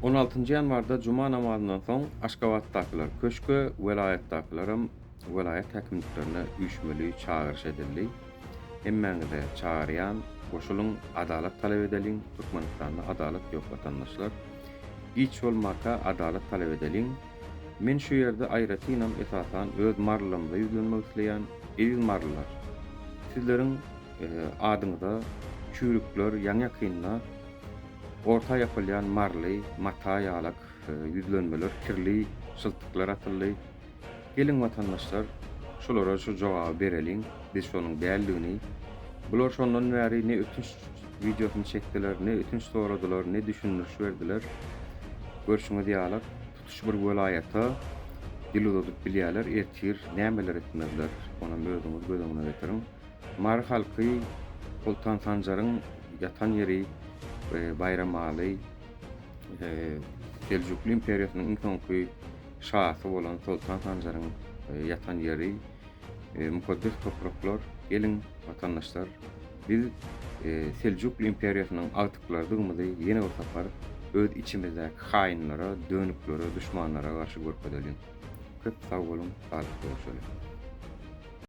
On altynjy ýanwarda juma namazyndan soň Aşgabatdakylar köşke, welaýatdakylaram welaýat häkimliklerine üýşmeli çagyryş edildi. Hemmäňize çagyrýan, goşulyň, adalat talap edeliň, Türkmenistanda adalat ýok watandaşlar. Giç bolmaka adalat talap edeliň. Men şu ýerde aýratynam esasan öz marylarymyza ýüzlenmek isleýän, eziz marylar! Sizleriň adyňyza çüýrükler ýaňy-ýakynda Orta ýapylýan marly, mata ýalak ýüzlenmeler, kirli şyltyklar atyldy. Geliň watandaşlar, şulara şu jogaby bereliň, biz şonuň däldigini. Bular şondan bäri ne ötünç wideosyny çekdiler, ne ötünç soradylar, ne düşündiriş berdiler. Görşüňiz ýalak, tutuş bir welaýata dil uzadyp bilýärler, ertir nämeler etmezler, onam özüňiz göz öňüne getiriň. Mary halky Soltan Sanjaryň ýatan ýeri Baýramaly Seljukly imperiýasynyň iň soňky şasy bolan Soltan Sanjaryň ýatan ýeri mukaddes topraklar. Geliň, watandaşlar, biz Seljukly imperiýasynyň agtyklarydygymyzy ýene bir sapar öz içimizdäki haýynlara, dönüklere, duşmanlara garşy görkezeliň. Köp sag boluň, saglykda görşeliň.